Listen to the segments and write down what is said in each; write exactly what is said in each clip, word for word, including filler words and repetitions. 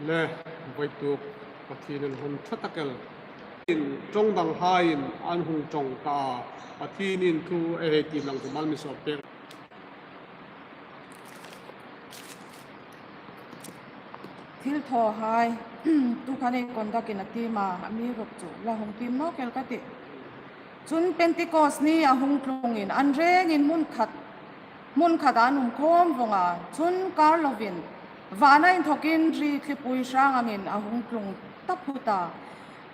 Le, voituk Pathienin hun ṭha tak el. In ṭawng dang haiin an hung ṭawng ta a. Pathienin thu ei hei tiem lang chu mal mi sawm pek. Thilthawhai, tu khan ei conduct-in a tiem a, amiruokchu la hung tiem nawk el ka tih. Chun Pentecost ni a hung tlungin an rengin hmun khat, hmun khat an um khawm vawng a. Chun kar lovin vana inthokin ri thlipui hrang angin a hung tlung ta phut a.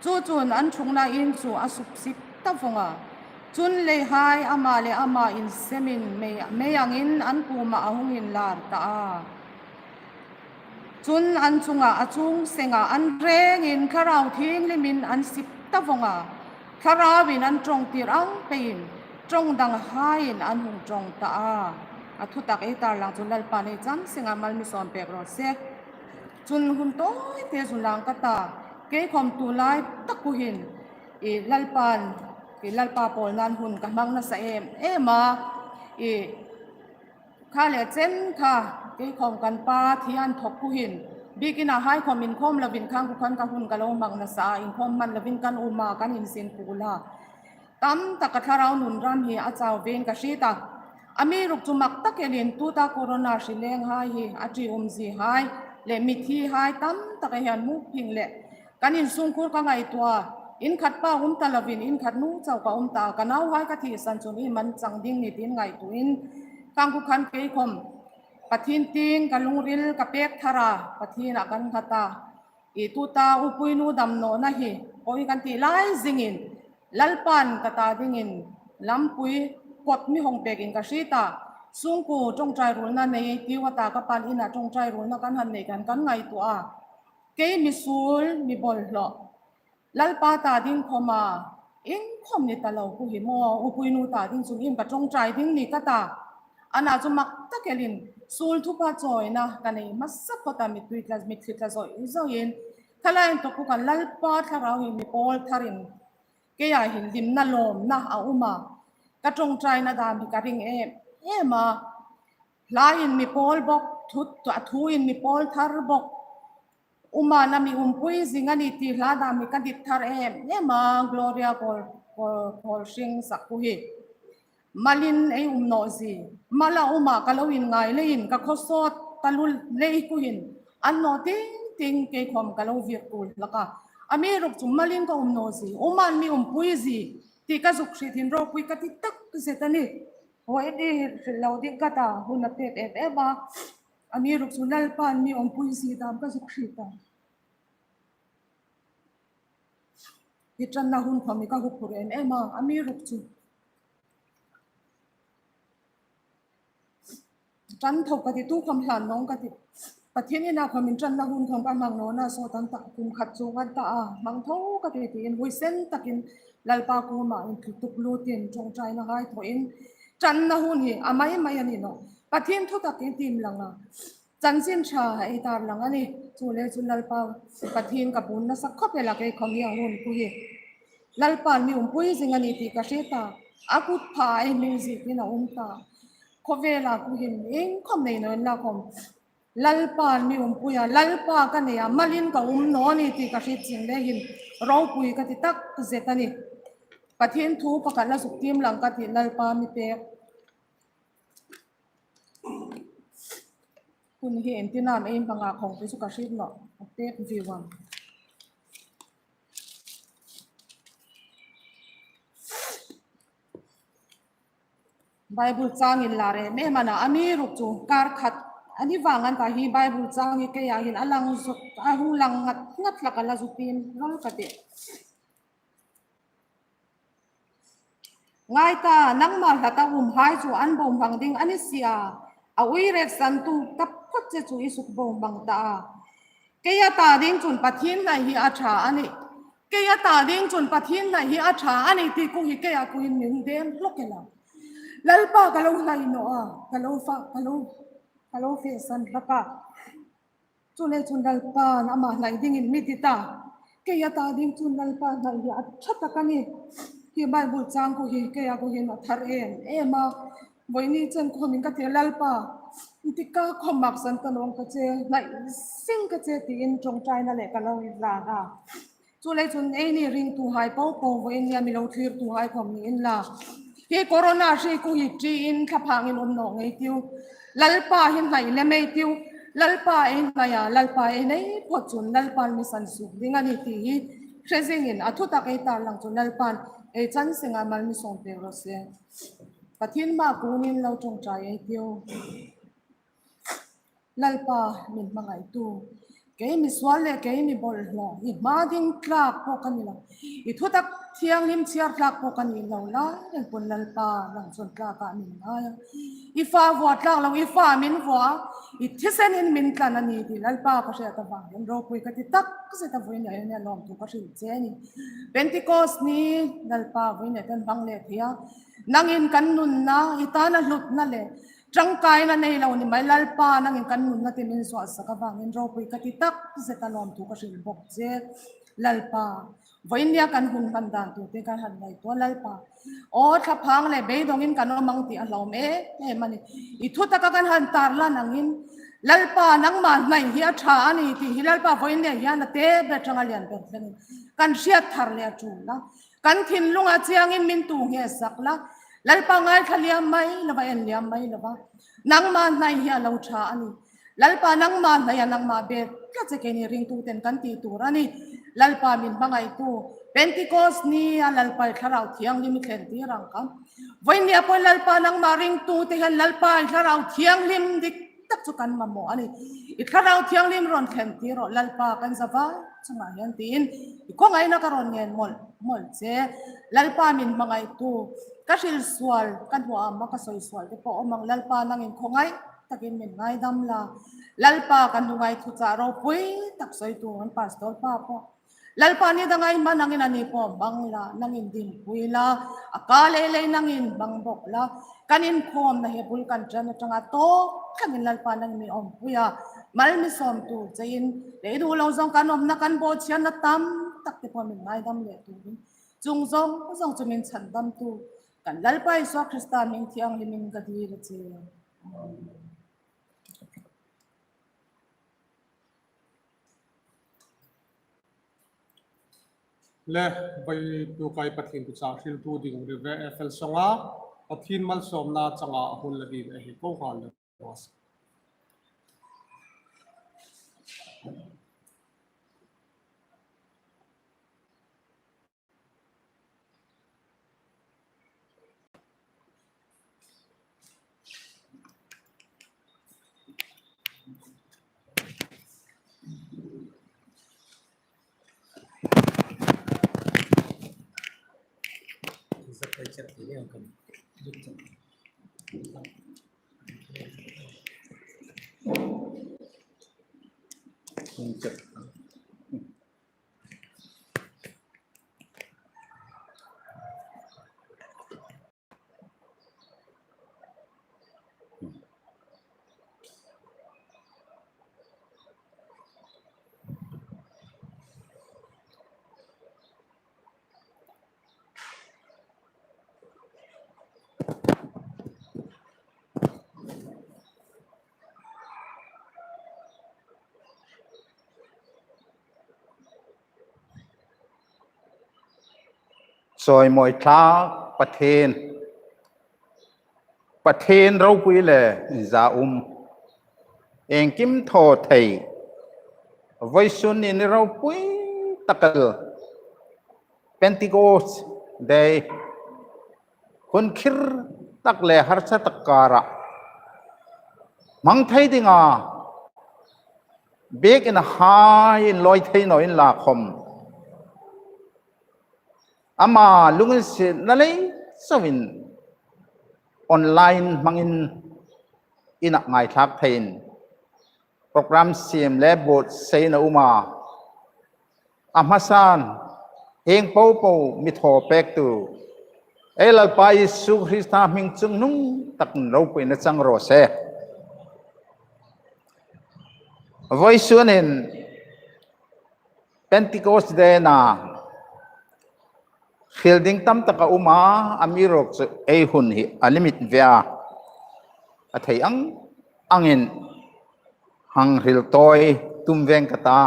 Chu chun an ṭhungna in chu a supsip ta vawng a. Chun leihai ama le ama insemin mei, mei angin an kuomah a hung inlar ta a. Chun an chunga a chung senga an rengin Thlarau Thienghlimin an sip ta vawng a. Thlarauin an ṭawngtir ang peiin ṭawng dang haiin an hung ṭawng ta a. A thutak ei tar lang chu Lalpan ei chang senga mal mi sawm pek raw se. Chun hun tawite zu lang ka ta, kei khawm tu lai tak u hin, i Lalpan, i Lalpa pawlnan hun ka hmang nasa em em a, i kha le chen kha, kei khawm kan pa thi an thawk u hin, biekin a hai khawm inkhawm lovin khang kha khan ka hun ka lo hmang nasa a, inkhawm hman lovin kan um a, kan insin pula. Tam taka Thlarau nun ram hi a chau vein ka hriet a. Amiruokchu mak tak elin tuta corona hri leng hai hi a ṭiumzie hai le mithi hai tam taka hi an hmu phing le kan insungkhur ka ngaihtuoh a. In khat pa um ta lovin in khat nu chau ka um ta. Ka nauhai ka thisen chun iem an chang ding ni tiin ngaituoin khang kha khan kei khawm Pathien tieng ka lungril ka pek thar a, Pathien a kan nghat a. I tuta upui nu dam nawna hi, poi kan ti lai zingin, Lalpan ka ta dingin lampui kot mi hawng pekin ka hriet a. Sungkuo ṭawngṭai ruolna nei ei tiu a ta, ka pan ina ṭawngṭai ruolna kan han nei kan, kan ngaituoh a. Kei mi suol, mi bawlhlo, Lalpa ta ding khawma, inkhawm ni ta lo khu hi maw, upui nu ta ding chun iem ka ṭawngṭai ding ni ka ta. Ana chu mak tak elin, suol thupha chawina ka nei hmasa phawt a, mittui tla, mitthli tla zawi zawiin. Kha lai inthokin Lalpa Thlarau hi mi pawl tharin, keia hin hlimna lawmna a um a. Ka ṭawngṭaina dam hi ka ring em em a. Hlaiin mi pawl bawk, thu, a thuin mi pawl thar bawk. Umana mi umpui zing a ni ti hla dam hi ka dit thar em em a, Gloria Kawl, Kawl, Kawlhring sak khu hi. Malin ei um naw zie. Mala uma ka lo inngai leiin ka khaw sawt ka lu lei khu hin. An naw ting ting kei khawm ka lo vir kul hlak a. Amiruokchu malin ka um naw zie. Uman mi umpui zie. Ti ka zuk hriet hin ropui ka ti tak zet a nih. Hawi ni hril lo ding ka ta, hun a pek em em a. Amiruokchu Lalpan mi umpui zie dam ka zuk hriet a. Hi ṭanna hun khawm hi ka huphurh em em a, amiruokchu ṭan tho ka ti, tu khawm hlan nawng ka ti. Pathien ina khawmin ṭanna hun khawm ka hmang nawna, sawt an ta, kum khat chuong an ta a, hmang tho ka ti tiin huisen takin Lalpa kuoma inthlutuk lutin ṭawngṭaina hai thawin ṭanna hun hi a mai mai a ni nawh. Pathien thu takin tiem lang a. Chanchin ṭha ei tar lang a nih. Chu le chu Lalpa Pathien ka bun nasa khawp el a, kei khawm hi a hun khu hi. Lalpan mi umpui zing a ni ti ka hriet a. A kut pha ei hming ziekin a um ta. Khawvela khu hin inkhawm nei naw inla khawm, Lalpan mi umpui a, Lalpa ka nei a, malin ka um naw ni ti ka hriet zing le hin ropui ka ti tak zet a nih. Pathien thu pakhat la zuk tiem lang ka ti, Lalpa mi pek. Hun hi entirna am ei hmang a, khawngpui chu ka hriet nawh, a pek viu ang. Bible chang inlar em em a na, amiruokchu kar khat a ni vang an ka hi Bible chang hi keia hin a lang zuk, a hung lang ngat ngat hlak a, la zuk tiem ral ka ti. Ngai ta, nangma hlata umhai chu an bohmang ding a ni si a, a ui retsantu taphawt che chu i suk bohmang ta a. Keia ta ding chun Pathien hlai hi a ṭha a nih. Keia ta ding chun Pathien hlai hi a ṭha a nih ti khu hi keia khu hin mi hung dem hlak el a. Lalpa ka lo hlai naw a, ka lo fa, ka lo, ka lo fe san hlak a. Chu le chun Lalpan ama hlai dingin mi ti ta. Keia ta ding chun Lalpa hlai hi a ṭha tak a nih. Hi Bible chang khu hi keia khu hin a thar em em a. Vawisun chen khawmin ka ti, Lalpa, Tika khawm maksan ta naw ka che, hnai sing ka che tiin ṭawngṭaina le ka lo inzar a. Chuleiin chun eini ringtuhai popo, vawiin nia mi lo thlirtuhai khawm ni inla, hi corona hriek hi ṭiin thlaphangin um naw ngei ei tiu. Lalpa hi hnai lem ei tiu. Lalpa ei hnai a, Lalpa ei nei phawt chun Lalpan mi sansuok ding a nih ti hi hre zingin a thutak ei tarlang chu Lalpan ei chan senga mal mi sawm pek raw se. Pathien hmaa kunin lo ṭawngṭai ei tiu. Lalpa, min hmangaitu, kei mi sual le kei mi bawlhnaw, i hma ding tlak pawh ka ni lo, i thutak thianghlim chhiar tlak pawh ka ni lo, lai reng pawhin Lalpa, nang chun tlaka min ngai a, i fa vuah tlak lo, i fa min vuah a, i thisenin min tlan a nih ti Lalpa ka hriat avangin ropui ka ti takzet a, vawiin nia lawmthu ka hril che a nih. Pentecost ni Lalpa, vawiin nia kan hmang leh thei a, nangin kan nunna, i tana hlutna le ṭangkaina nei lo ni mai Lalpa, nangin kan nunna te min suaksak avangin ropui ka ti takzet a, lawmthu ka hril bawk che Lalpa. Vawiin nia kan hun hman dan tu te kan han ngaituo Lalpa. Aw, thlaphang le beidongin kan awm ang ti a hlawm em em a nih. I thutaka kan han tarlang angin, Lalpa, nangma hnai hi a ṭha a nih ti hi Lalpa, vawiin nia hian a te ber ṭanga lian ber hlengin kan hriat thar leh a ṭul a, kan thinlunga chiangin min tu nghet sak la. Lalpa, ngaithla liam mai lova, en liam mai lova, nangma hnai hi a lo ṭha a nih. Lalpa, nangma hnaia nangma bek tla che keini ringtuten kan ti tur a nih. Lalpa, min hmangaitu, Pentecost nia Lalpa, i Thlarau Thianghlim i thlen tir ang ka. Vawiin nia pawh Lalpa, nangma ringtute hian Lalpa, i Thlarau Thianghlim dik tak chu kan mamawh a nih. I Thlarau Thianghlim rawn thlen tir rawh Lalpa, kan zavai chungah hian tiin i khawngaina ka rawn ngen mawlh mawlh che. Lalpa, min hmangaitu, ka hril sual, ka hnuah a hma ka sawi sual te pawh awm ang, Lalpa, nangin khawngai takin min ngaidam la. Lalpa, kan hnungai thuchah ropui tak sawitu kan pastor pa pawh, Lalpa, ni dang a hma nangin a ni pawh hmang la, nangin dinpui la, a ka lei lei nangin hmang bawk la, kan inkhawmna hi bul kan ṭan aṭanga tawk thlengin Lalpa, nangin mi awmpui a, mal mi sawm tur chein, lei duh lo zawng kan awmna, kan bawhchhiatna tam tak te pawh min ngaidam leh turin, chung zawng zawng chu min chhandamtu kan Lalpa Isua Krista hming thianghlimin ka dil a che. Le, vawituk a Pathien thuchah hriltu ding Reverend F L Songa, Pathien malsawmna changa a hun la ding a hi ko nghal le. Chawimawi thlak Pathien, Pathien ropui le inzaum, iengkim thaw thei, vawisun ni ni ropui tak el, Pentecost Day, hun khir tak le harsa tak kara hmang thei dinga, biekin a hai inlawi thei naw inla khawm, ama lunginsietna lei chauhin online hmangin in a ngaithlak theiin program siem le buotsaiin a um a. A hmasan, hieng popo mi thaw pektu ei Lalpa Isu Krista hming chungnung takin ropuina chang raw se. Vawisunin Pentecost Day-na hril ding tam tak a um a, amiruokchu ei hun hi a limit ve a, a thei ang angin hang hril tawi tum veng ka ta.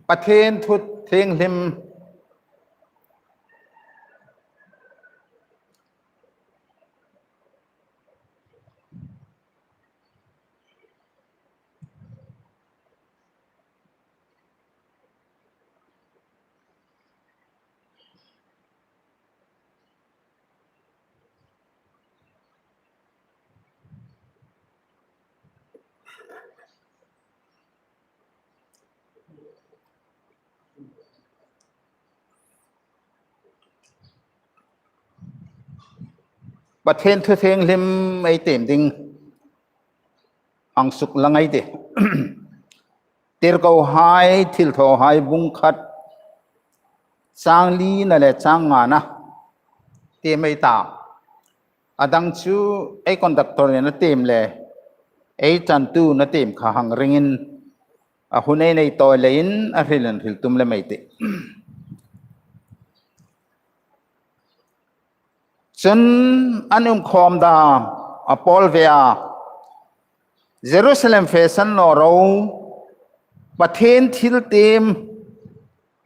Pathien thu thienghlim Pathien thu thienghlim ei tiem ding hang suklang ei tih. Tirkohai Thilthawhai bung khat chang lina le chang ngana tiem ei ta. A dang chu ei conductor-in a tiem le ei chantu'n a tiem kha hang ringin a hun ei nei tawi leiin a hrilin hril tum lem ei tih. Chun an um khawm ta, a pawl ve a, Jerusalem fesan naw ro, Pathien thiltiem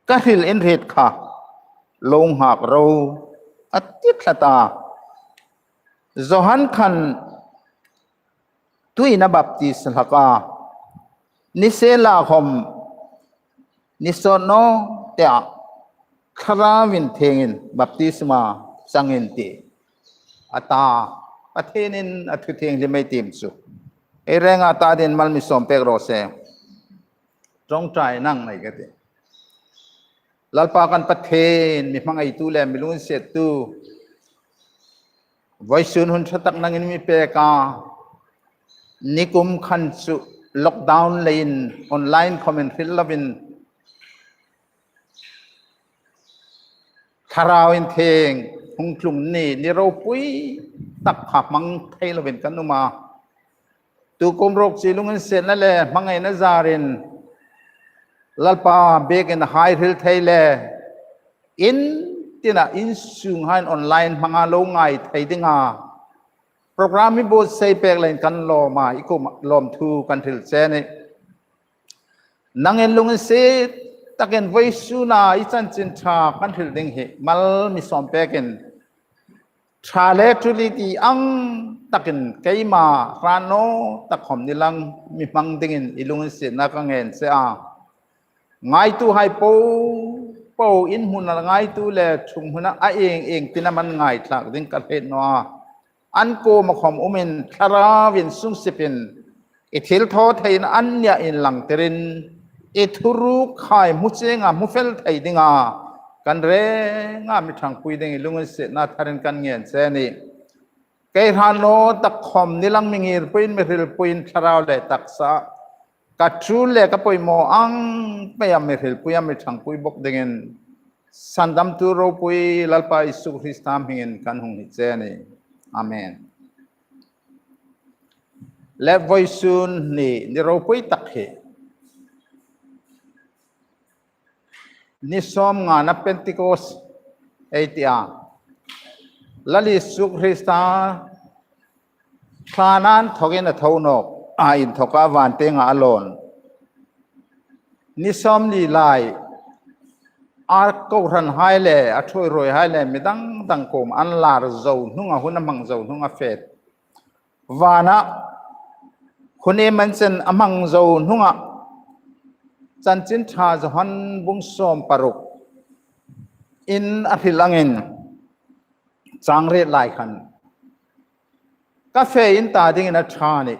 ka hril in hriet kha lo nghak ro, a ti tlat a. Johan khan tuiin a baptis hlak a, nisienlakhawm ni sawt naw te a Thlarau inthiengin baptisma chang in tih a ta. Pathienin a thu thienghlim ei tiem chu ei renga ta dingin mal mi sawm pek raw se. Ṭawngṭaina nei ka tih. Lalpa kan Pathien, mi hmangaitu le mi lunginsiettu, vawisun hun ṭha tak nangin mi pek a, nikum khan chu lockdown leiin online khawmin hril lovin Thlarau inthieng hung tlung ni, ni ropui tak kha hmang thei lovin kan um a. Tukum ruok chu i lunginsietna le hmangaina zarin Lalpa, biekin hai hril thei le in tina insunghaiin online hmanga lo ngai thei dinga program i buotsai pek leiin kan lawm a, i kuomah lawmthu kan hril che a nih. Nangin lunginsiet takin vawisuna i chanchin ṭha kan hril ding hi mal mi sawm pekin ṭha le ṭuli ti ang takin keima hrat naw tak khawm ni lang mi hmang dingin i lunginsietna ka ngen che a. Ngaituhai po po in hmuna ngaitu le ṭhung hmuna a ieng ieng tina man ngaithlak ding ka hriet naw a. An kuoma khawm umin Thlarauin sungsipin i thilthawtheina an nia inlangtirin i thurukhai hmu chenga hmu fel thei dinga kan renga mi ṭhangpui ding i lunginsietna tharin kan ngen che a nih. Kei hrat naw tak khawm ni lang mi ngirpuiin, mi hrilpuiin, thlarau le taksa ka ṭul le ka poimaw ang peia mi hrilpui a mi ṭhangpui bawk dingin sandamtu ropui Lalpa Isu Krista hmingin kan hung hni che a nih. Amen. Le vawisun ni, ni ropui tak hi ni sawmngana Pentecost ei ti a. Lal Isu Krista thlana inthokin a tho nawk a, inthoka vantienga a lawn ni sawmli lai a kohranhai le a thuoiruoihai le mi dang dang kuoma an lar zo hnunga, hun a hmang zo hnunga fe vana hun iemani chen a hmang zo hnunga Chanchin Ṭha Johan bung sawm paruk in a hril angin chang riet lai khan ka fe in ta dingin a ṭha a nih.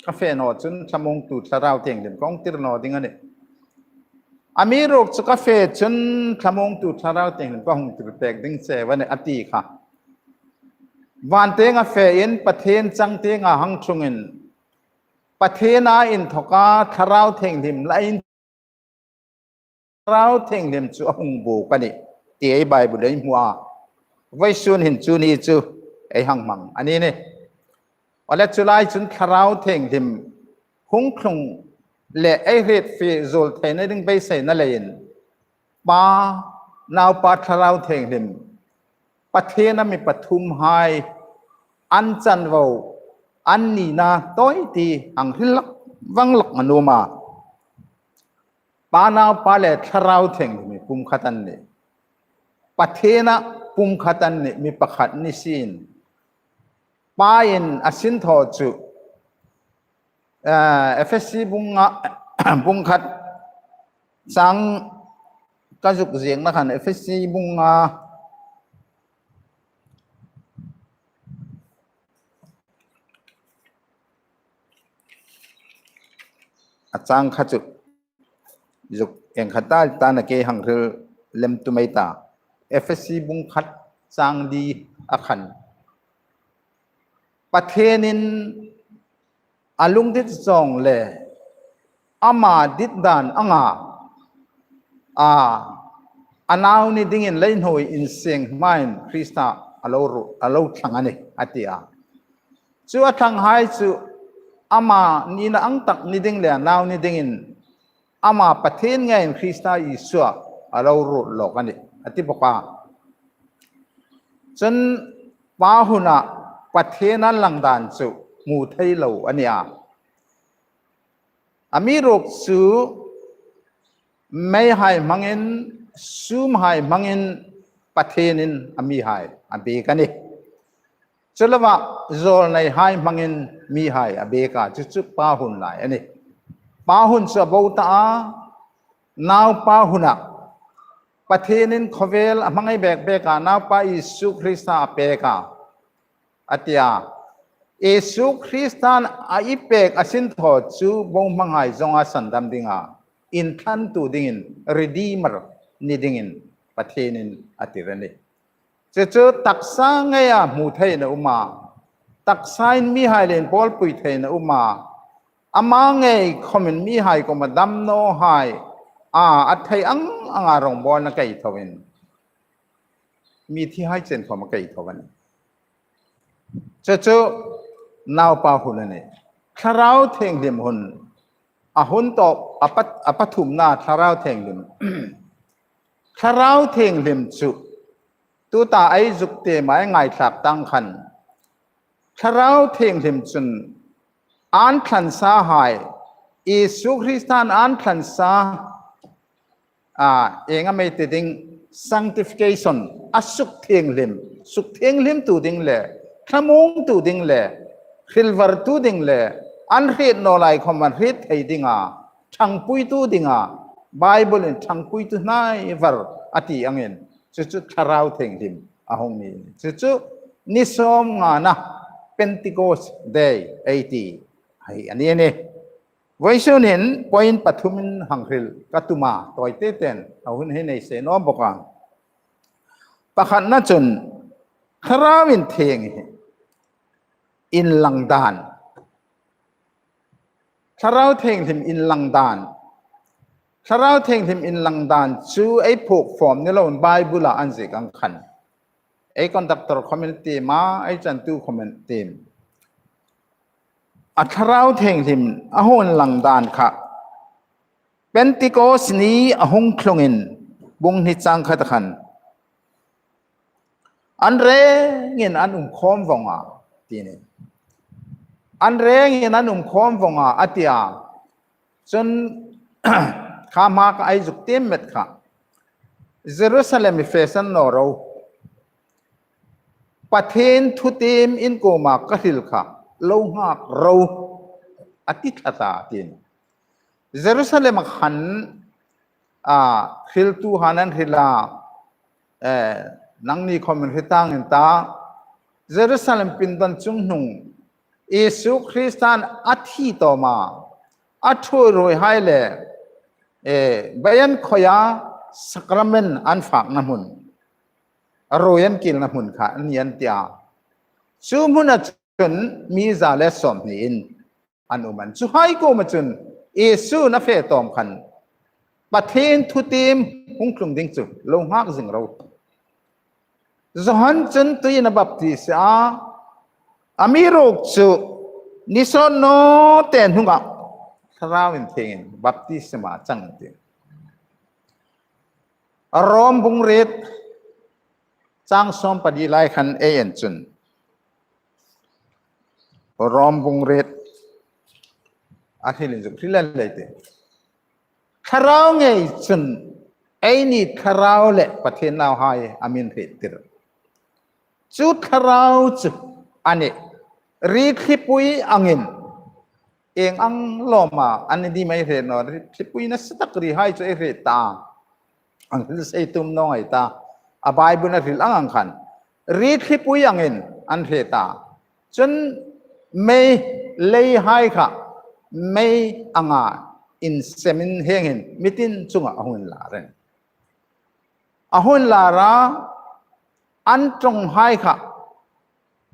Ka fe naw chun thlamuongtu Thlarau Thienghlim ka hung tir naw ding a nih. Amiruokchu ka fe chun thlamuongtu Thlarau Thienghlim ka hung tir pek ding cheu a nih a ti kha. Vantienga fe in Pathien changtienga hang ṭhungin Pathiena inthoka Thlarau Thienghlim la in Thlarau Thienghlim chu a hung buk a nih ti ei Bible ei hmu a. Vawisun hin chu ni chu ei hang hmang a ni nih. Awle, chu lai chun Thlarau Thienghlim hung tlung le ei hriet fie zuol theina ding beiseina leiin Pa, Naupa, Thlarau Thienghlim, Pathiena mi pathumhai an chanvo, an nina tawi ti hang hril lak vang lak a nuom a. Pa, Naupa le Thlarau Thienghlim hi pumkhat an nih. Pathiena pumkhat an nih, mi pakhat ni sien. Pa in a sinthaw chu, eh, Efesi bung nga, bung khat chang ka zuk ziekna khan Efesi bung nga a chang khat chu zuk en khat ta ta na ke hang hril lem tum ei ta. Efesi bung khat chang li a khan. Pathienin a lungdit zawng le ama dit dan anga a, a nau ni dingin leihnuoi inseng hmain Krista a lo ru, a lo thlang a nih, a ti a. Chu a thlanghai chu ama nina ang tak ni ding le a nau ni dingin ama Pathien ngeiin Krista Isua a lo ruot lawk a nih, a ti bawk a. Chun Pa huna Pathiena lang dan chu hmu thei lo a nih a. Amiruokchu meihai hmangin, sumhai hmangin Pathienin a mihai a biek a nih. Chu lova zawlneihai hmangin mihai a biek a, chu chu Pa hun lai a nih. Pa hun chu a bo ta a, Naupa huna Pathienin khawvel a hmangai bek bek a, Naupa Isu Krista a pek a, a ti a. Isu Kristan a i pek a sinthaw chu bohmanghai zawnga sandam dinga inthlantu dingin, Redeemer ni dingin Pathienin a tir a nih. Chu chu taksa ngeia hmu theiin a um a, taksain mihai le inpawlpui theiin a um a, ama ngei khawmin mihai kuoma damnawhai a, a thei ang anga rawngbawlna kei thoin, mi thihai chen khawma kei tho a nih. Chu chu Naupa hun a nih. Thlarau Thienghlim hun a hun tawp a pat, a pathumna Thlarau Thienghlim. Thlarau Thienghlim chu tuta ei zuk tiema ei ngaithlak tang khan, Thlarau Thienghlim chun an thlan sahai, Isu Kristan an thlan sa, a, ieng am ei ti ding, sanctification, a sukthienghlim, sukthienghlimtu ding le, thlamuongtu ding le, hrilvartu ding le, an hriet naw lai khawm an hriet thei dinga, ṭhangpuitu dinga, Bible-in ṭhangpuitu hnai var a ti angin, chu chu Thlarau Thienghlim a hung ni. Chu chu ni sawmngana Pentecost Day ei ti hi a nih a nih. Vawisun hin point pathumin hang hril ka tum a, tawi te ten a hun hi nei se naw bawk a. Pakhatna chun Thlarau Inthieng hi inlang dan. Thlarau Thienghlim inlang dan. Thlarau Thienghlim inlang dan chu ei phuok fawm ni loin Bible-a an ziek ang khan, ei conductor khawmin tiem a, ei chantu khawmin tiem. A Thlarau Thienghlim a hung inlang dan kha Pentecost ni a hung tlungin bung hni chang khat khan an rengin an um khawm vawng a, ti a nih. An rengin an um khawm vawng a, a ti a. Chun kha hma kha ei zuk tiem met kha, Jerusalem hi fe san naw ro. Pathien thutiem in kuoma ka hril kha lo nghak ro, a ti tlat a, ti a nih. Jerusalem-a khan, a, hriltuhaiin an hril a, eh, nangni khawmin hre tang in ta, Jerusalem pindan chunghnung Isu Kristan a thi tawma, a thuoi ruoihai le, eh, beian khawia sacrament an fakna hmun, a ruoi an kilna hmun kha a ni an ti a. Chu hmuna chun mi za le sawmhni in an um an. Chuhai kuoma chun Isu a fe tawm khan Pathien thutiem hung tlung ding chu lo nghak zing ro. Johan chun tuiin a baptise a, amiruokchu ni sawt naw te hnunga Thlarau Inthiengin baptisma a chang ti. Rom bung riet chang sawm pali lai khan ei en chun, Rom bung riet a hrilin zuk hril a lei tih. Thlarau ngei chun eini thlarau le Pathien nauhai a mi hriettir. Chu thlarau chu a nih. Ri thlipui angin, ieng ang lawma an ni ding ei hriet naw, ri thlipui nasa tak rihai chu ei hriet ta. An hril sei tum naw ngai ta. A Bible-a hril ang ang khan ri thlipui angin an hriet ta. Chun mei leihai kha mei anga insemin hieng hin mitin chunga a hung inlar a nih. A hung inlar a, an ṭawnghai kha,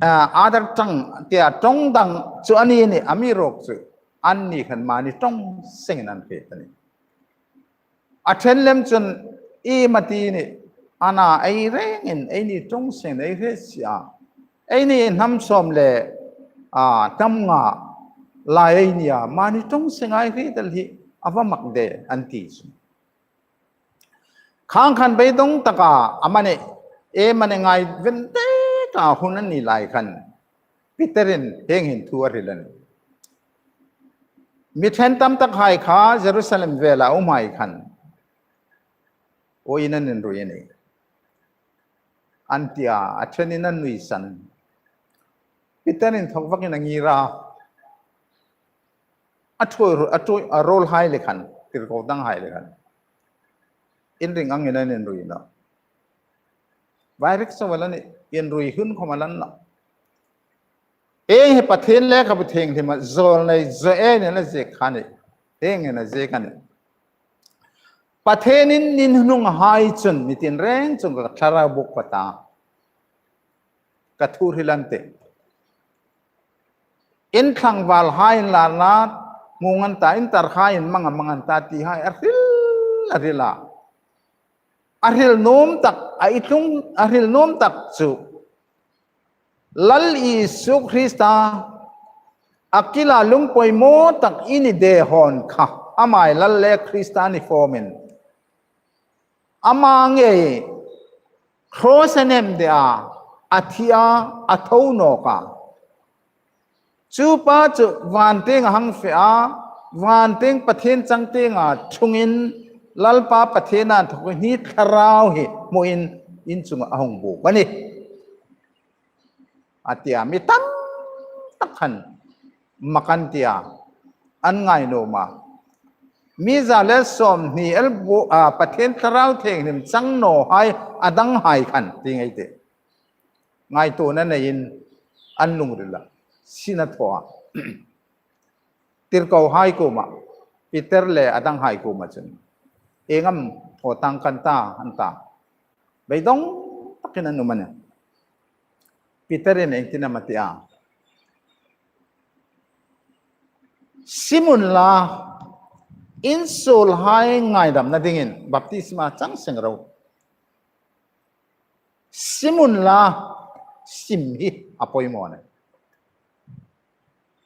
a, other tongue tia ṭawng dang chu a ni a nih, amiruokchu anni khan mani ṭawng sengin an hriet a nih. A ṭhen lem chun i mati ni ana ei rengin eini ṭawng sengin ei hriet si a. Eini hnam sawm le, a, hnam nga lai ei ni a, mani ṭawng senga ei hriet el hi a va mak de an ti chu. Khang khan beidawng taka amani, e mani ngai ven taka hun an ni lai khan Peter-in hieng hin thu a hril a nih. Mi ṭhen tam takhai kha Jerusalem vela umhai khan uoin an inrui a nih. An tia, a ṭhenin an nuisan. Peter-in thawk vakin a ngir a. A ṭhuoi, a ṭhuoi, a ruolhai le khan, tirko danghai le khan inring angin an inrui nawh. Vai rik so wala ni, inrui hun khom a la ni nawh. Ei hi Pathien Lekhabu Thienghlima zawlnei Joel-in a ziek kha a nih. Hieng hin a ziek a nih. Pathienin ni hnunghai chun mi tin reng chunga ka thlarau buk pha ta. Ka thu hril an tih. In tlangvalhai inlarna hmung an ta, in tarhai inmang a mang an ta tihai a hril, a hril a. A hril nuom tak, a itlung, a hril nuom tak chu Lal Isu Krista a kila lungpoimaw tak i ni de hawn kha, ama hi Lal le Krista ni fawmin ama ngei cross-a a nem de a, a thi a, a tho nawk a. Chu pa chu van tienga hang fe a, van tieng Pathien chang tienga ṭhungin Lalpa Pathien a inthawkin hi thlarau hi hmuin in chunga a hung buk a nih. A tia, mi tam tak khan mak an tia, an ngai nuom a. Mi za le sawmhni el bu-, a, Pathien Thlarau Thienghlim chang nawhai a danghai khan ti ngei ei tih. Ngaituona neiin an lungrila sin a thaw a. Tirkohai kuoma, Peter le a danghai kuoma chun, ieng am thaw tang kan ta, an ta. Beidawng takin an um a nih. Peter-in ieng tin am a ti a? Sim unla, in suolhai ngaidamna dingin baptisma chang seng ro. Sim unla, sim hi a poimaw a nih.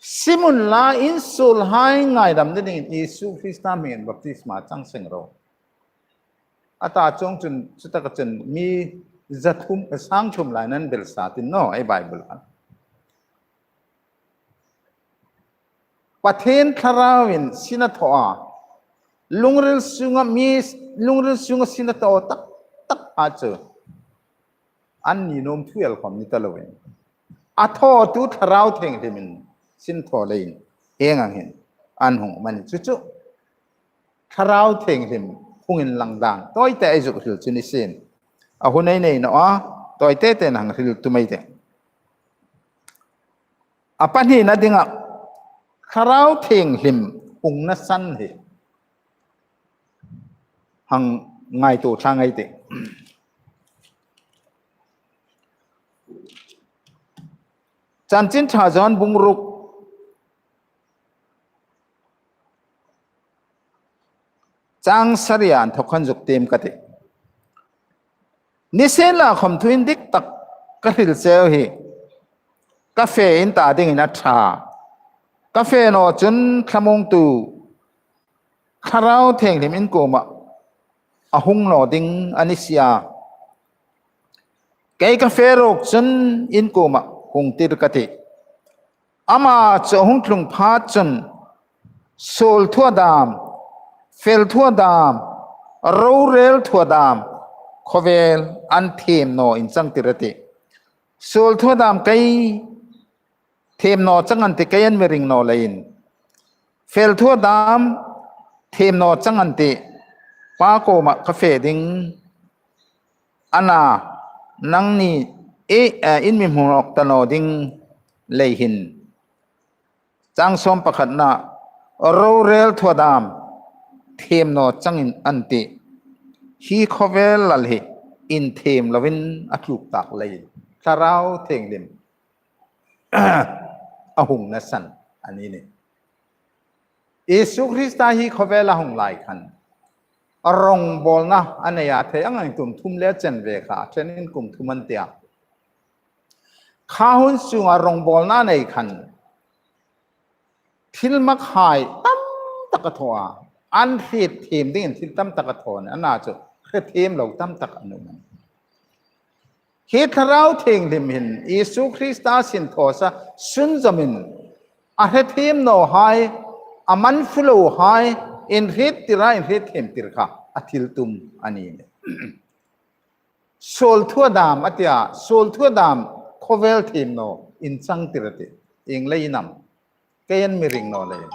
Sim unla, in suolhai ngaidamna dingin Isu Krista hmingin baptisma chang seng ro. A ta chuong chun, chutaka chun mi za thum, sang thum lai an belsa ti naw ei Bible-a. Pathien Thlarauin sin a thaw a, lungril sunga mi, lungril sunga sin a thaw tak tak a chu an ni nuom thu el khom ni ta loin, a thawtu Thlarau Thienghlimin sin thaw leiin hieng ang hin an hung um a nih. Chu chu Thlarau Thienghlim hung inlang dan tawite ei zuk hril chu ni sien. A hun ei nei naw a, tawite tein hang hril tum ei tih. A pahnina dinga Thlarau Thienghlim hungna san hi hang ngaituo thlang ei tih. Chanchin Ṭha Johan bung ruk chang sari-a inthawk khan zuk tiem ka tih. Nisienlakhom thu indik tak ka hril cheu hi ka fe in ta dingin a ṭha. Ka fe naw chun thlamuongtu Thlarau Thienghlim in kuoma a hung naw ding a ni si a. Kei ka fe ruok chun in kuoma hung tir ka tih. Ama chu a hung tlung phat chun suol thuadam, fel thuadam, rorel thuadam khawvel an thiem naw inchangtir a tih. Suol thuadam kei thiem naw chang an tih, kei an mi ring naw leiin. Fel thuadam thiem naw chang an tih, Pa kuomah ka fe ding a na, nangni, eh, eh, in mi hmu nawk ta naw ding lei hin. Chang sawm pakhatna, rorel thuadam thiem naw chang an tih. Hi khawvel lal hi inthiem loin a tluk tak leiin Thlarau Thienghlim a hungna san a ni nih. Isu Krista hi khawvela a hung lai khan a rongbawlna a nei a, thei ang ang kum thum le chanve kha, a ṭhenin kum thum an ti a. Kha hun sunga rongbawlna a nei khan thil makhai tam tak a thaw a, an hrietthiem dingin thil tam tak a thaw a, a na chu hrietthiem lo tam tak an um a nih. Hi Thlarau Thienghlim hin Isu Krista sinthawsa sunzawmin a hrietthiem nawhai, a man fuk lohai inhriettir a, inhrietthiem tir kha a thiltum a ni nih. Suol thuadam a ti a, suol thuadam khawvel thiem naw inchangtir a tih. Ieng leiin am? Kei an mi ring naw leiin.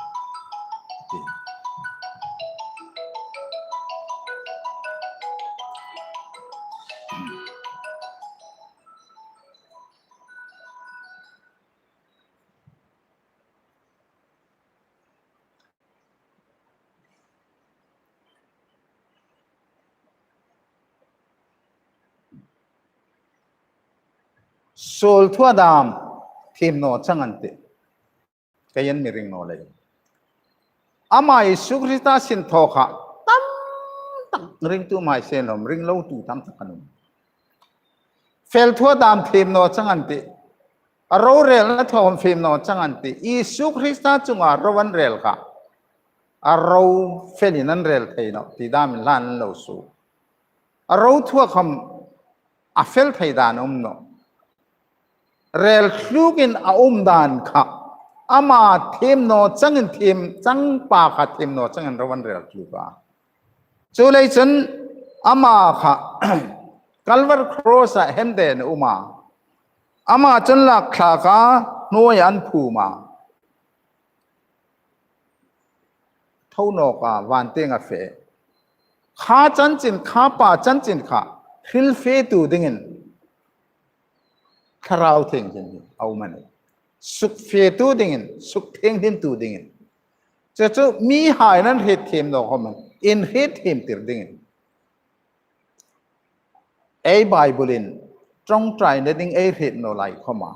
Suol thuadam thiem naw chang an tih. Kei an mi ring naw leiin. Ama Isu Krista sinthaw kha tam tak ringtu mei se lawm, ring lotu tam tak an um. Fel thuadam thiem naw chang an tih. A rorelna thuadam thiem naw chang an tih. Isu Krista chunga ro an rel kha a ro felin an rel thei nawh ti damin hlan an lo suo. A ro thuak khom a fel thei dan a um nawh. Rel tlukin a um dan kha ama thiem naw changin, thiem chang pa kha thiem naw changin ro an rel tluk a. Chuleiin chun ama kha Kalvari Cross-a hemden a um a. Ama chun lak thlak a, hnuoia an phum a. Tho nawk a, van tienga fe. Kha chanchin, kha pa chanchin kha hrilfietu dingin Thlarau Thienghlim a um a nih. Sukfietu dingin, sukthienghlimtu dingin. Chu chu mihaiin an hrietthiem naw khomin inhrietthiem tir dingin. Ei Bible-in ṭawngṭaina ding ei hriet naw lai khoma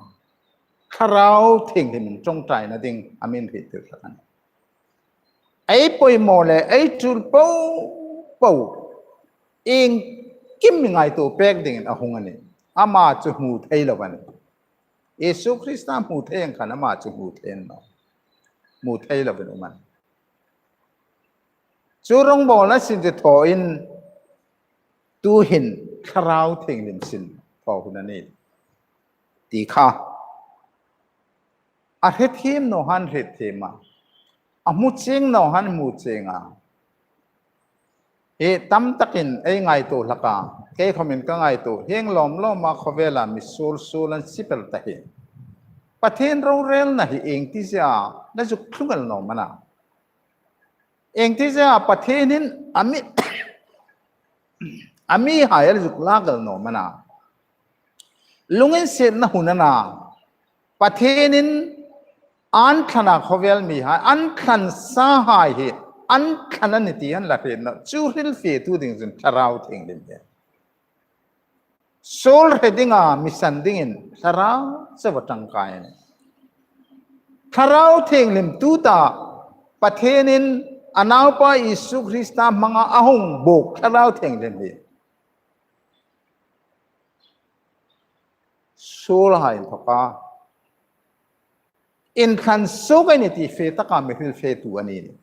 Thlarau Thienghlimin ṭawngṭaina ding a mi hriettir hlak a nih. Ei poimaw le ei tul po po iengkim mi ngaituo pek dingin a hung a nih. Ama chu hmu thei lo a nih. Isu Krista hmu thei ang khan ama chu hmu thei naw. Hmu thei loin um a nih. Chu rongbawlna sin chu thawin tuhin Thlarau Thienghlim sin thaw hun a nih. Ti kha. A hrietthiem nawhaiin hrietthiem a. A hmu chieng nawhaiin hmu chieng a. Hi tam takin ei ngaituo hlak a. Kei khomin ka ngaituo. Hieng lawm lawma khawvela mi suol suol an si pel ta hi. Pathien rorelna hi ieng ti zia la zuk thlung el naw am a na. Ieng ti zia Pathienin a mi, a mihai a zuk lak el naw am a na. Lunginsietna hun a na. Pathienin an thlana khawvel mihai, an thlan sahai hi, an thlan a nih ti an la hriet naw. Chu hrilfietu ding chun Thlarau Thienghlim hi. Suol hre dinga mi san dingin Thlarau chauh a ṭangkai a nih. Thlarau Thienghlim tuta Pathienin a Naupa Isu Krista hmanga a hung buk Thlarau Thienghlim hi. Suolhai inthoka inthlan suok ei nih ti fe taka mi hrilfietu a ni nih.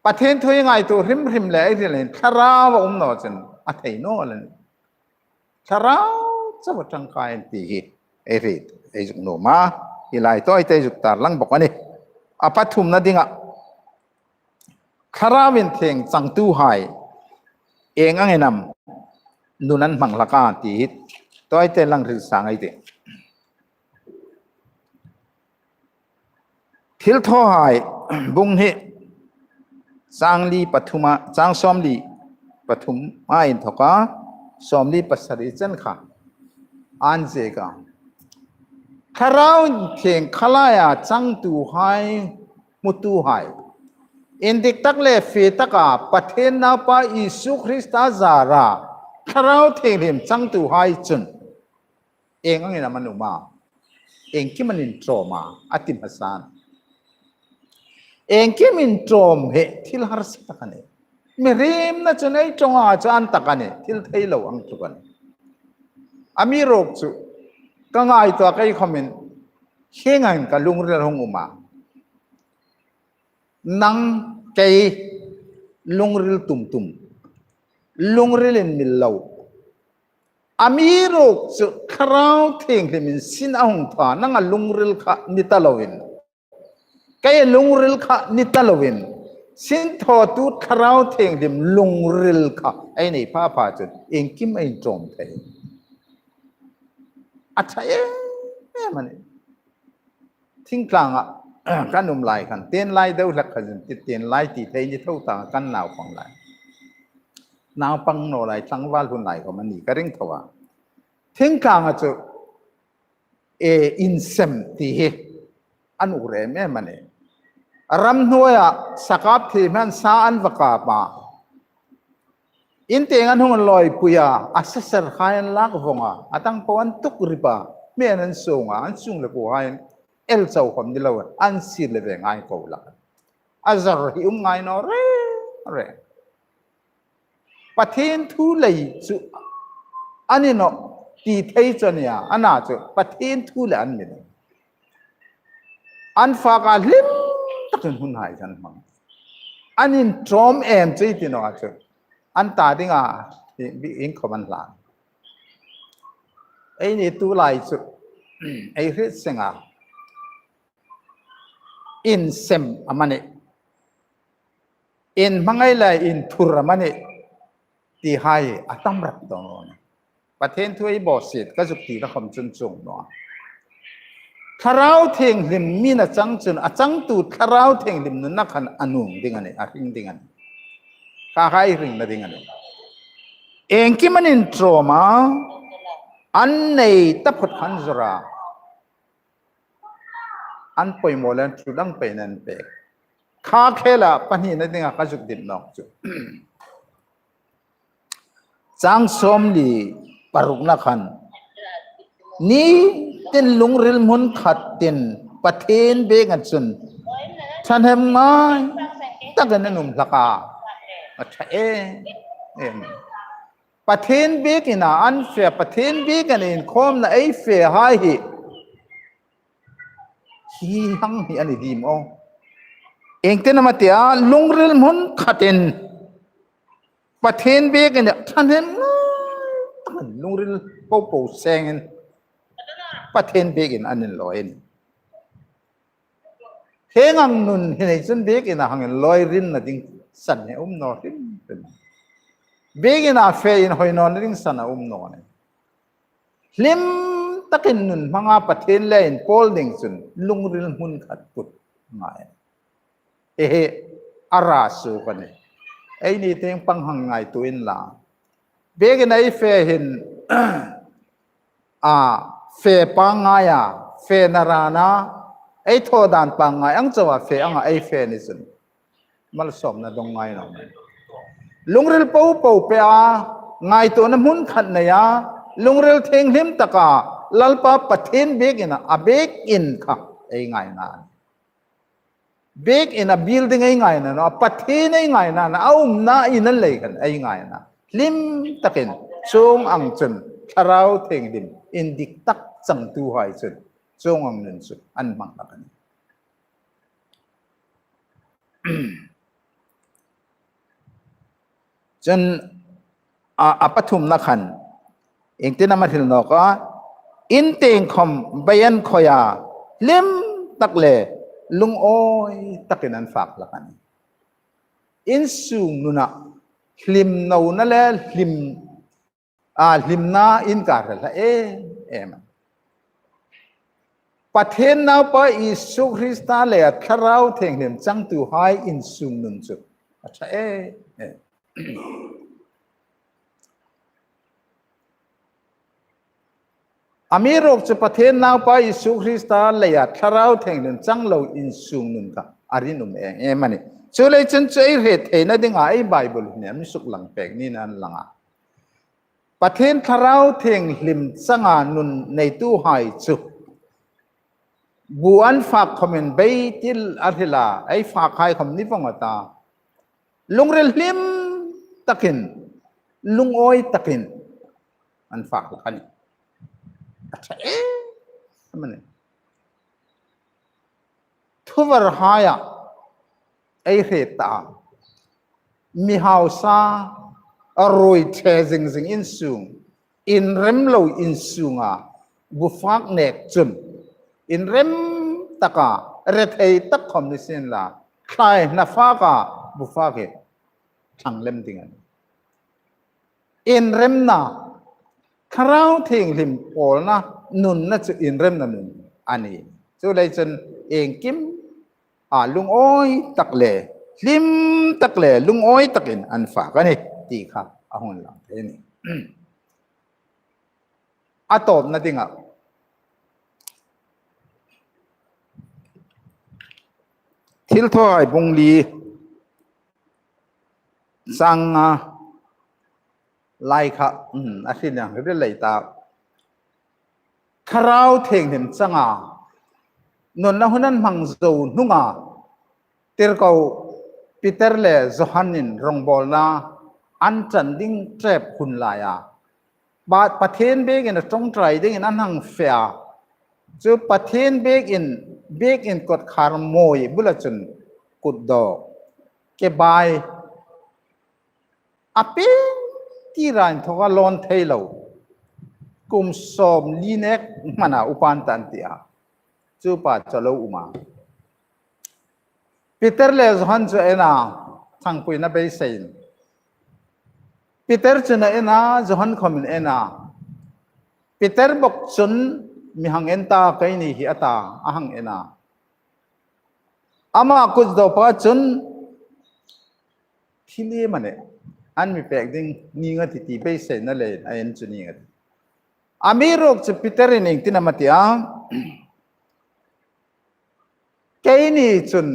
Pathien thu ei ngaituo hrim hrim le ei hril hin Thlarau a um naw chun a thei naw a nih. Thlarau chauh a ṭangkai a nih ti hi ei hriet, ei zuk nuom a. hi lai tawite zuk tarlang bawk a nih. A pathumna dinga, Thlarau Inthieng changtuhai ieng angin am nun an hmang hlak a ti hi tawite lang hril sa ei tih. Thilthawhai bung hni, chang li pathuma, chang sawmli pathuma inthoka sawmli pasari chen kha an ziek a. Thlarau Inthieng khalaia changtuhai, hmutuhai, indik tak le fe taka Pathien Naupa Isu Krista zara Thlarau Thienghlim changtuhai chun ieng angin am an um a, iengkim an inṭawm a, a ti hmasa a. Iengkim inṭawm hi thil harsa tak a nih. Mi hriemna chun ei ṭawnga chu an tak a nih, thil thei lo ang tluk a nih. Amiruokchu ka ngaituo kei khawmin hieng angin ka lungril hung um a. Nang, kei, lungril tum tum, lungril inmil lo. Amiruokchu Thlarau Thienghlimin sin a hung thaw a, nanga lungril kha ni ta loin, keia lungril kha ni ta loin, sin thawtu Thlarau Thienghlim lungril kha ei nei pha pha chun iengkim ei inṭawm thei. A ṭha em em a nih. Thingtlanga kan um lai khan, tienlai deu hlak kha zin ti, tienlai ti thei ni tho tang kan naupang lai. Naupang naw lai, tlangval hun lai khawm a ni ka ring tho a. Thingtlanga chu, e, insem ti hi an uk rem em a nih. Ramhnuoia sakap thi hman sa an va kap a. In tieng an hung lawipui a, a saser hai an lak vawng a, a tang po an tuk rip a, mi an an sung a, an sung le kuhai an el chau khawm ni lo, an sir le ve ngai ko lak. A zar hi um ngai naw reng reng. Pathien thu lei chu a ni nawh ti thei chu a nia, a na chu Pathien thu le an ni nawh. An fak a, hlim takin hun hai kan hmang. An inṭawm em chu ei ti naw a chu, an ta dinga iengkhawm an hlan. Eini tu lai chu ei hriet seng a, insem amanih, inhmangai le inthur amanih ti hai a tam rak dong. Pathien thu ei bawsiet ka zuk ti ka khawm chun chuong naw a. Thlarau Thienghlim min a chang chun, a changtu Thlarau Thienghlim nunna khan a nuom ding a nih, a hring ding a nih. Kha kha ei hringna ding a nih. Iengkim an inṭawm a, an nei taphawt khan zawr a. An poimaw le an thu dang peiin an pek. Kha khela pahnina dinga ka zuk dim nawk chu. Chang sawmli parukna khan, ni tin lungril hmun khat tin Pathien biek a chun thahnem ngai takin an um hlak a. A ṭha em em. Pathien biekin an fe, Pathien biekin inkhawmna ei fe hai hi. Hi hang hi a ni dim aw. Iengtin am a ti a, lungril hmun khatin Pathien biekin thahnem ngai takin lungril po po sengin Pathien biekin an inlawi a nih. Hieng ang nun hi nei chun biekin a hang inlawi rinna ding san hi um naw hrim hrim. Biekin a fe inhawi nawna ding san a um naw nih. Hlim takin nun hmanga Pathien le inpawl ding chun lungril hmun khat put ngai. Hi hi a ra suok a nih. Eini tieng pang hang ngaituo inla. Biekin ei fe hin, a, fe pangngai a, fe narana, ei thaw dan pangngai ang chauha fe anga ei fe ni chun malsawmna dong ngai naw. Lungril po po pe a, ngaituona hmun khat nei a, lungril thienghlim taka Lalpa Pathien biekin a, a biekin kha ei ngaina. Biekin a building ei ngaina naw, Pathien ei ngaina, a umna in a lei khan ei ngaina. Hlim takin chuong ang chun Thlarau Thienghlim indik tak changtuhai chun chuong ang nun chu an hmang hlak a nih. Chun a, a pathumna khan, iengtin am a hril nawk a, in tieng khawm bei an khoi a, hlim tak le lungawi takin an fak hlak a nih. Insung nuna hlimnona le hlim, a, hlimna inkar hlak em em. Pathien Naupa Isu Krista le a Thlarau Thienghlim changtuhai insung nun chu a ṭha em em. Amiruokchu Pathien Naupa Isu Krista leia Thlarau Thienghlim chang lo insung nun kha a rinum em em a nih. Chuleiin chun chu ei hriet theina dinga ei Bible hin a mi suklang pek niin a lang a. Pathien Thlarau Thienghlim changa nun neituhai chu bu an fak khomin beitil a hril a, ei fakhai khom ni vong a ta. Lungril hlim takin, lungawi takin an fak hlak a nih. A ṭha em em a nih. Thuvarhaia ei hriet ta. Mi hausa a ruoi ṭhe zing zing insung, inrem lo insunga bu fak nek chun, inrem taka rethei tak khom ni sien la, thlai hna faka bu fak hi thlang lem ding a nih. Inremna, Thlarau Thienghlim pawlna nunna chu inremna nun a nih. Chuleiin chun iengkim a lungawi tak le, hlim tak le, lungawi takin an fak a nih ti kha a hung lang thei a nih. A tawpna dinga Thilthawhai bung li chang nga lai kha, um, a hrilna hril lei ta. Thlarau Thienghlim changa nunna hun an hmang zo hnunga, tirko Peter le Johan in rongbawlna an ṭan ding ṭep hun laia, Pathien biekin a ṭawngṭai dingin an hang fe a. Chu Pathien biekin, biekin kawtkhar mawi bula chun kut dawk, kebai, a peng tira inthoka lawn thei lo, kum sawmli nek hmana upa an ta an ti a. Chu pa chu a lo um a. Peter le Johan chu a en a, thangpuina beiseiin. Peter chun a en a, Johan khomin a en a. Peter bok chun mi hang en ta, keini hi a ta, a hang en a. Ama kut dawk pa chun thil iem a nih, an mi pek ding ning a tih ti beiseina leiin a en chu ning a tih. Amiruokchu Peter in iengtin am a ti a, keini chun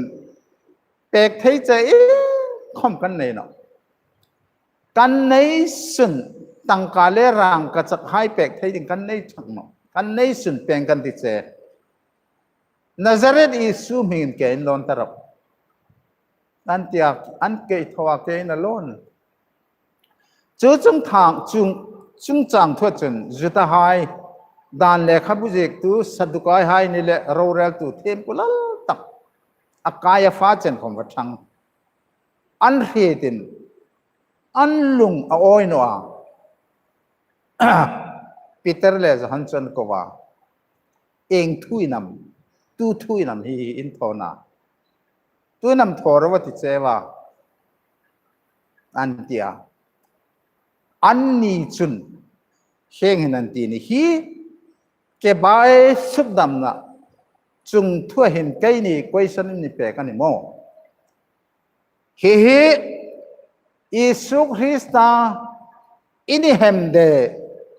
pek thei che iengkhom kan nei nawh. Kan nei sun tangka le rangkachakhai pek thei ding kan nei thak nawh. Kan nei sun peng kan ti che. Nazareth Isu hmingin keiin lawn ta rawh. An ti a, an kei tho a, keiin a lawn. Chu chungchang, chung, chungchang thua chun Judahai, dan lekhabu ziektu Saddukaihai ni le roreltu thiempu lal tak, a Kaiapha chen khom va thang. An hrietin, an lung a awi naw a. Peter le Johan chu an ko a. Ieng thu in am, tu thu in am hi, hi in thaw a? Tu in am thaw ro a ti che a, an ti a. Anni chun hieng hin an ti ni hi, kebai sukdamna chungthua hin keini question in ni pek a ni maw? Hi hi Isu Krista i ni hem de,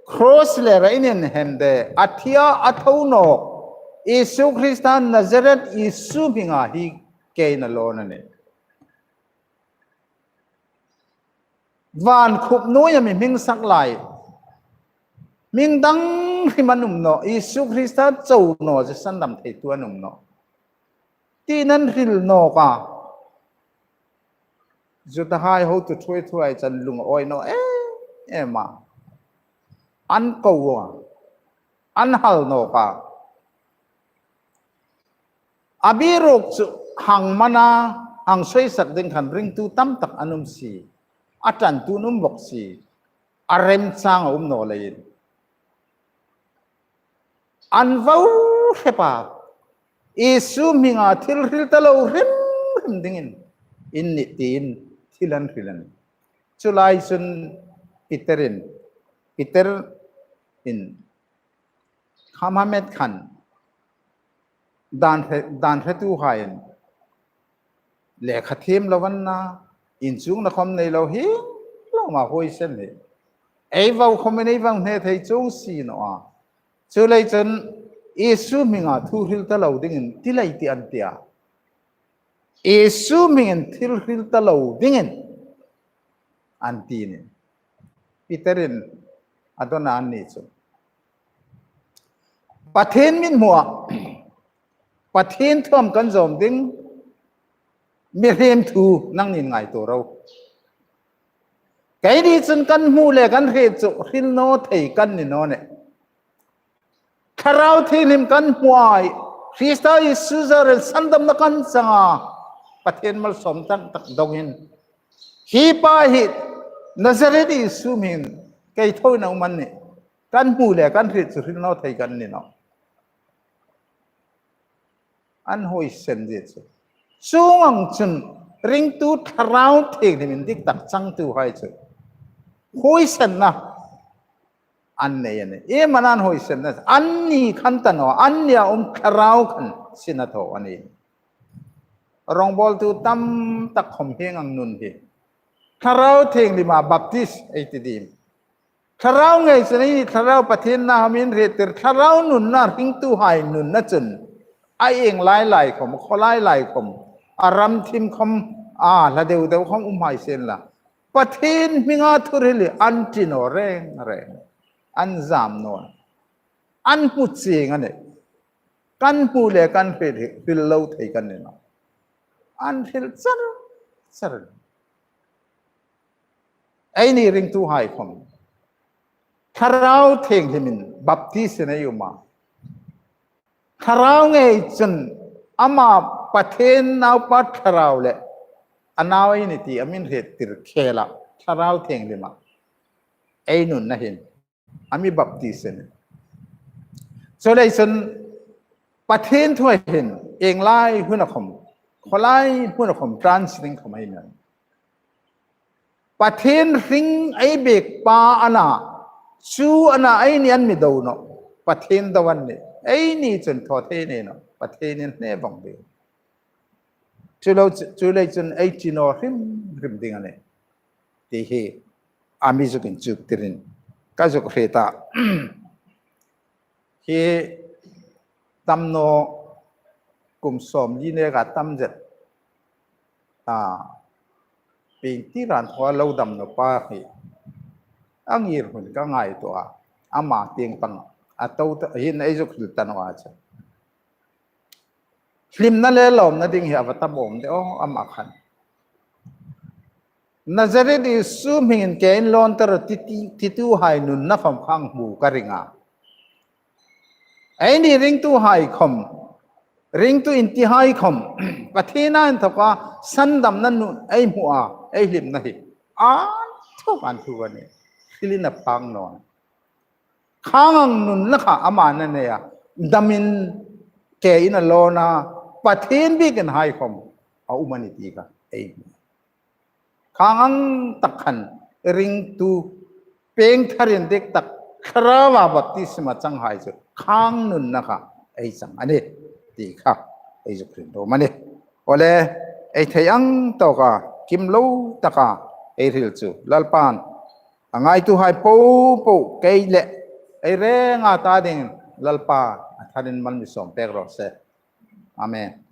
cross lera i ni hem de, a thi a, a tho nawk Isu Krista Nazareth Isu hminga hi keiin a lawn a nih. Van khup hnuoia mi hming sak lai, hming dang hrim an um nawh, Isu Krista chau naw chu sandam theitu an um nawh, tiin an hril nawk a. Judahai hotu thuoithuohai chu an lung a awi naw em em a. An ko a, an hal nawk a. Amiruokchu hang man a, hang sawisak ding khan ringtu tam tak an um si, a ṭantu an um bawk si, a remchang a um naw leiin. An vau hrep a, Isu hminga thil hril ta lo hrim hrim dingin in nih tiin thil an hril a nih. Chu lai chun Peter-in, Peter-in kham ha met khan dan hre, dan hretuhaiin lekha thiem lo an na, inchukna khom nei lo hi, lo ma huoisen hi. Ei vau khomin ei vau hne thei chuong si naw a. Chuleiin chun Isu hminga thu hril ta lo dingin ti lei ti an ti a. Isu hmingin thil hril ta lo dingin an ti a nih. Peter-in a dawn a, anni chu Pathien mithmuah Pathien thu am kan zawm ding, mihriem thu nangnin ngaituo ro. Keini chun kan hmu le kan hriet chu hril naw thei kan ni naw nih. Thlarau Thienghlim kan hmu a, Krista Isu Zarel sandamna kan chang a, Pathien malsawm tak tak dongin, hi pa hi Nazareth Isu hmingin kei tho in a um a nih, kan hmu le kan hriet chu hril naw thei kan ni naw. An huoisen zie chu. Chuong ang chun ringtu Thlarau Thienghlimin dik tak changtuhai chu huoisenna an nei a nih. Iem an huoisenna? Anni khan ta naw, annia um thlarau khan sin a thaw a nih. Rawngbawltu tam tak khom hieng ang nun hi Thlarau Thienghlima baptis ei ti ding. Thlarau ngei chun ei ni, Thlarau Pathien na hmin hriettir, Thlarau nunna, ringtuhai nunna chun a ieng lai lai khom, khaw lai lai khom, a ram thim khom, a hla deu deu khom um hai sien la, Pathien hminga thu hril hi an ṭi naw reng reng, an zam naw, an hmu chieng a nih. Kan hmu le kan hriet hi hril lo thei kan ni naw. An hril char char. Eini ringtuhai khom Thlarau Thienghlimin baptisin ei um a, Thlarau ngei chun ama Pathien Naupa Thlarau le a nau ei ni ti a hmin hriettir khela Thlarau Thienghlima ei nunna hin a mi baptisin. Chuleiin chun Pathien thu hin ieng lai huna khom, khaw lai huna khom, transiting khom ei ni. Pathien hring ei biek pa a na, chu a na eini an mi do naw, Pathien do an nih. Eini chun thaw thei ni naw, Pathienin hne vong ding. Chu lo, chuleiin chun ei ṭi naw hrim hrim ding a nih ti hi a mi zuk inchuktirin ka zuk hriet a. Hi tam naw kum sawmli neka tam zet a, pingtiran thaw lo dam naw pa hi a ngir hun ka ngaituo a, ama tieng pang a to ta hin ei zuk hril ta naw a chu. Hlimna le lawmna ding hi a va tam awm de aw, ama khan. Nazareth Isu hmingin kei in lawn ta ro ti, ti, tituhai nunna khom khang hmu ka ring a. Eini ringtuhai khom, ringtu intihai khom, Pathien a inthoka sandamna nun ei hmu a, ei hlimna hi an thuk an thuk a nih. Hrilin a phang naw. Khang ang nunna kha ama a nei a, damin kei in a lawn a, Pathien biekin hai khom a um a nih ti kha ei hmu. Khang ang tak khan ringtu peng tharin dik tak Thlaraua baptisma changhai chu khang nunna kha ei chang a nih ti kha ei zuk hril nuom a nih. Awle, ei thei ang tawka kim lo taka ei hril chu Lalpan a ngaituhai popo kei le ei renga ta dingin Lalpan a tharin mal mi sawm pek raw se. Amen.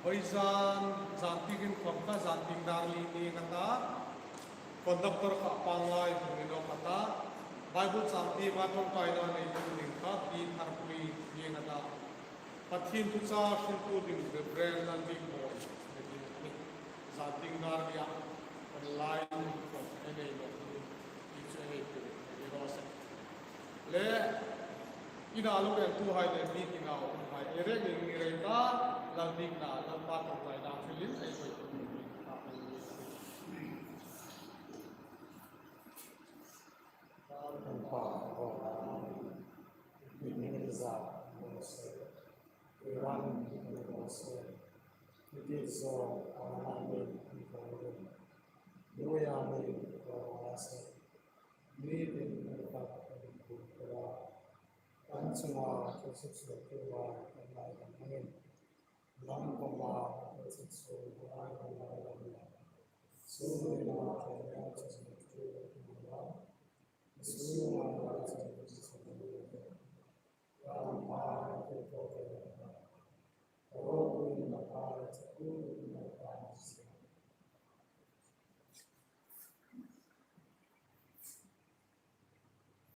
Hoi zan, zan tieng khom kha, zan tieng dar li ni ka ta. Conductor kha pangngai hung ni naw ka ta. Bible chang tienga ṭawngṭaina nei ding ka ta, Pi Tharpui ni ka ta. Pathien thuchah hriltu ding Reverend Lalbik Boi ni ding a nih. Zan tieng dar lia online khom ei Le, ina lungremtuhai le meeting-a umhai ei rêng ning ni rêng ta, Lal biekna, Lalpa ṭawngṭaina thilin ei poi.